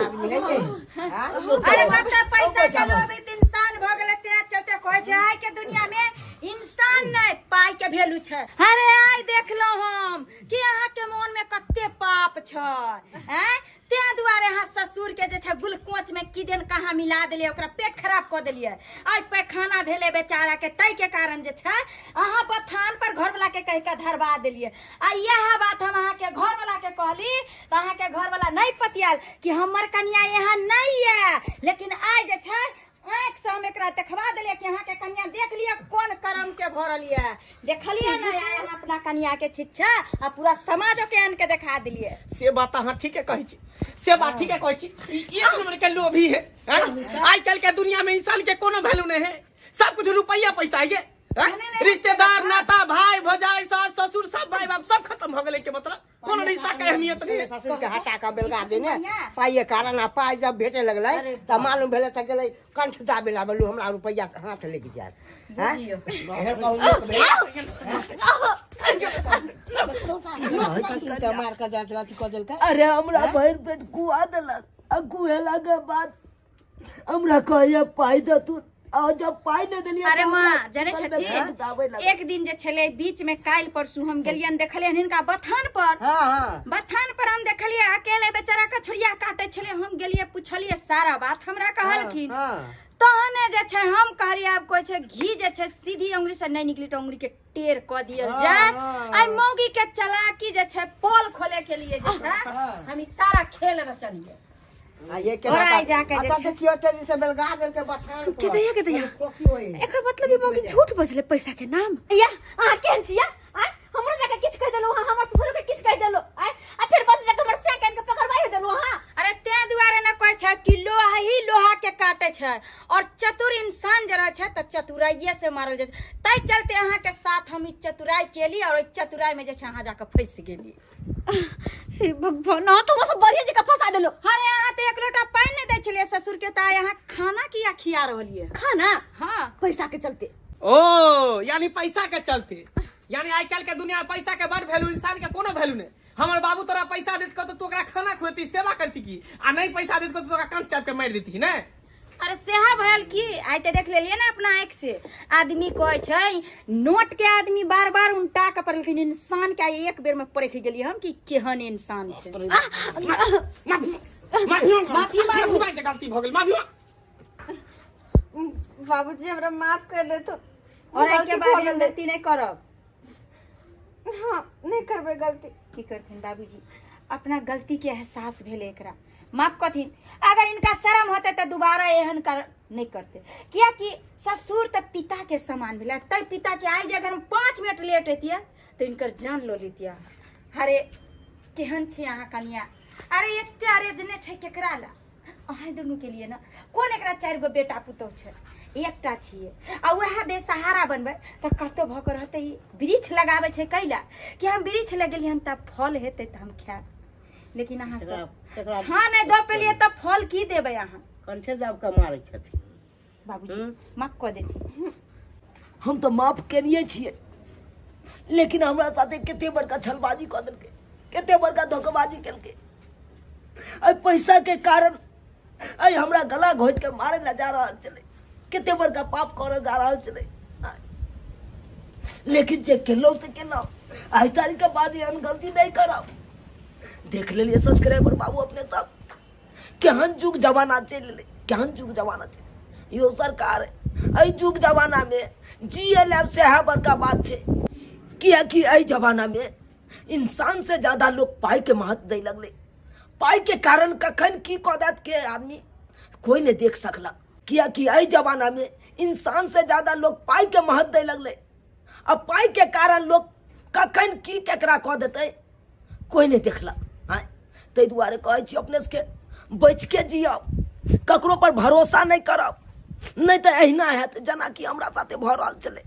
अरे बच्चा पैसा के लोभ इंसान भ गेलै, तें चलते कहै छै आइ के दुनिया में इंसान नहीं पाई के वैल्यू छै। अरे आइ देखलहुँ हम कि अहाँ के मन में कते पाप छै, हैं? तें दुआरे अहाँ ससुर के जे छै ग्लूकोज में की देन कहाँ मिला देलियै, ओकरा पेट खराब कऽ देलियै। आइ पैखाना भेलै बेचारा के, ताहि के कारण जे छै अहाँ बथान पर घरवला के कहि के धरवा देलियै। आ इएह बात हम अहाँ के घरवला के कहली तऽ अहाँ के घरवला नहीं पतियाल कि हमर कनिया यहाँ नहीं ये, लेकिन आइ जे छै आँखि से हम एकरा देखवा देलियै कि अहाँ के कनिया देख लिअ कोन कर्म के भरल ये, देखलियै ने? आइ अहाँ अपना कनिया के छिच्छा आ पूरा समाजो के आन के देखा देलियै। से बात अहाँ ठीके कहै छी, से बात ठीके कहै छी। ई एक नंबर के लोभी है, हैं? आइ काल्हि के दुनिया में इंसान के कोनो वैल्यू नहीं है, सब कुछ रुपया पैसा है, हैं? रिश्तेदार, नाता, भाई भौजाई, सास ससुर, सब भाई बाप सब खत्म हो गेलै के मतलब कोनो रिश्ता के अहमियत नहीं है। ससुर के हटा के बेलगा देने पाइए कारण, आ पाइ जब भेटे लगलै तऽ मालूम भेलै तऽ गेलै कंठ दाबे ला, बोलू हमरा रुपैआ हाथ लागि जायत। हैं? ससुर के मार के जात अथी कऽ देलकै। अरे हमरा भरि पेट कुआ देलक आ कुहेला के बाद हमरा कहैया पाइ दे तू, आ जब पाइ नहि देलियै अरे तऽ माँ हमरा जने बलमे कंठ दाबै छथिन लगल। एक दिन जे छलै बीच में काल्हि परसू हम गेलियन देखलियन हिनका बथान पर। हाँ हाँ बथान पर हम देखलियै अकेले बेचारा के छुरिया काटे छलै। हम गेलियै पुछलियै सारा बात हमरा कहलखिन। हाँ तहने जे छै हम कहलियै आब कहै छै घी जे छै सीधी उंगली से नहीं निकली तऽ उंगली के टेढ़ कऽ दियल जाय। आइ मौगी के चलाकी जे छै पोल खोले के लिए जे छै हम ई सारा खेल रचलियै। आ ये के और आइ जाके जे अच्छा छै। देखियो तेजी से बेलगा देलकै बथान पर। के दैया, के दैया? खोखी होई। एकर मतलब ई मौगी झूठ बजले पैसा के नाम। या अहाँ केहन छी? या आय हमरो जाके किछु कहि देलहुँ अहाँ, हमर ससुरो के किछु कहि देलहुँ आय, आ फेर बाद में जाके हमर सैं के पकड़वाइयो देलहुँ अहाँ। अरे तें दुआरे ने कहै छै कि लोहा ही लोहा के काटे छै और चतुर इंसान जे रहै छै तऽ चतुराइये से मारल जाइ छै। ताहि चलते अहाँ के साथ हम ई चतुराई केली और ओहि चतुराई में जे छै अहाँ जाके फंसि गेली। हे भगवान, अहाँ तो हमरा सब बढ़िया जगह फंसा देलो। अरे अहाँ तऽ एक लोटा पानि नहि दै छलियै ससुर के, तऽ आइ अहाँ खाना किया खिया रहलियै? खाना? हाँ। पैसा के चलते। ओ यानी पैसा के चलते, यानी आइ काल्हि के दुनिया में पैसा के बड़ वैल्यू, इंसान के कोनो वैल्यू नहीं। हमर बाबू तोरा पैसा देत तो तू ओकरा खाना खुएती, सेवा करती की, आ नहीं पैसा देत तो ओकरा कंठ चाप के मारि देती ने? अरे सेहा भयल की आइ तऽ देख लेलियै ने अपना आँखि से। आदमी कहै छै नोट के आदमी बार बार उल्टा के पढ़, लेकिन इंसान के आइ एक बेर में परख गेलियै हम कि केहन इंसान छै। माफी माफी माफी, गलती भऽ गेल, माफी मांग। बाबूजी हमरा माफ कर दे तो। और एहि के बाद हम गलती नहीं करब। हाँ नहीं करबै गलती। की करथिन बाबूजी, अपना गलती के एहसास भेलै, एकरा माफ कथिन। अगर इनका शर्म होते तऽ दोबारा एहन कर नहीं करते, कियाकि ससुर तऽ पिता के समान भेलै। तै पिता के आइ जे अगर हम 5 मिनट लेट हेतियै तऽ इनकर जान लो लेतियै। अरे केहन छी अहाँ कनिया अरे एते अरेजने छै केकरा ला अहाँ दुनू के लिए ना कोन एकरा चारि गो बेटा पुतोह छै एकटा छियै आ वएह बेसहारा बनबै तऽ कतौ भऽ कऽ रहतै ई वृक्ष लगाबै छै कैला कि हम वृक्ष लगेलियै हन तऽ फल हेतै तऽ हम खायब लेकिन अहाँ सब तकरा- छाँ नहि दऽ पेलियै तऽ फल की देबै अहाँ कंठे दाब कऽ मारै छथिन बाबूजी माफ कऽ देथिन हम तऽ माफ केलिए छियै लेकिन हमरा साथे कते बड़का छलबाजी कऽ देलकै कते बड़का धोखेबाजी केलकै एहि पैसाके कारण एहि हमरा गला घोटि के मारे लए जा रहल छलै कते बड़का पाप करऽ जा रहल छलै लेकिन जे केलहुँ से केलहुँ आइ तारीखके बाद एहन गलती नहि करब देख लेलियै सब्सक्राइबर बाबू अपने सब केहन जुग जमाना चलि एलै केहन जुग जमाना चलि यौ सरकार एहि जुग जमानामे जिए लेब सएह बड़का बात छै किएकि एहि जमानामे इंसानसँ ज्यादा लोक पाइके महत्व दै लगलै पाइके कारण कखन की कऽ देत के आदमी कोइ नहि देख सकलक किएकि एहि जमानामे इंसानसँ ज्यादा लोक पाइके महत्व दै लगलै आ पाइके कारण लोक कखन की केकरा कऽ देतै कोइ नहि देखलक आँय ताहि दुआरे कहै छी अपने सबके बचिके जियब ककरो पर भरोसा नहि करब नहि तऽ एहिना हैत जेनाकि हमरा साथे भऽ रहल छलै।